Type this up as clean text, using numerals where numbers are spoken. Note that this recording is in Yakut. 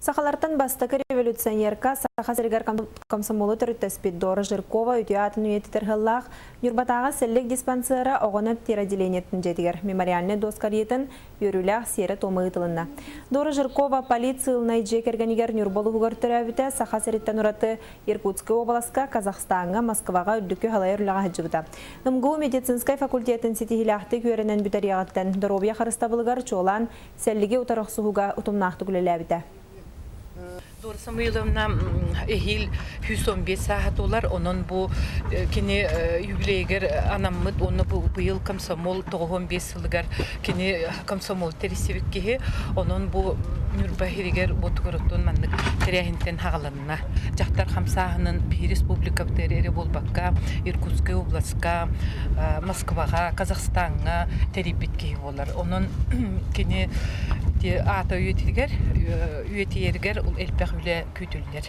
Сахалартан бастакы революционерка Саха сиригэр комсомолу төрүттэспит Дора Жиркова үтүө аатын үйэтитэр сыллаах Ньурбатааҕы сэллик диспансера оҕону эмтиир отделениетын дьиэтигэр мемориальнай дуоскалыытын үөрүүлээх сиэрэ-туома ыытылынна. Дора Жиркова полит-сыылынай дьиэ кэргэнигэр Ньурба улууһугар төрөөбүтэ, Саха сириттэн ураты Иркутскай уобаласка, Казахстаҥҥа, Москваҕа үрдүкү халайар үлэҕэ сылдьыбыта. МГУ медицинскэй факультетын ситиһиилээхтик үөрэнэн бүтэриэҕиттэн доруобуйа харыстабылыгар чуолаан сэллиги утары охсуһууга утумнаахтык үлэлээбитэ. Дора Самуиловна эһиил 115 сааһа туолар, онон бу кини юбилейгэр анаммыт уонна бу быйыл комсомол 95 сылыгар кини комсомол тэрийсибит киһи, онон бу Ньурба иһигэр уотугуруттун маннык тэрээһинтэн хаҕаланна. Дьахтар хамсааһынын биһи республикабытыгар эрэ буолбакка, Иркутскай областка, Москваҕа, Казахстаҥҥа тэрийбит киһи буолар. Онон кини аата үйэтигэр үйэтийэригэр элбэх үлэ күүтүллэр.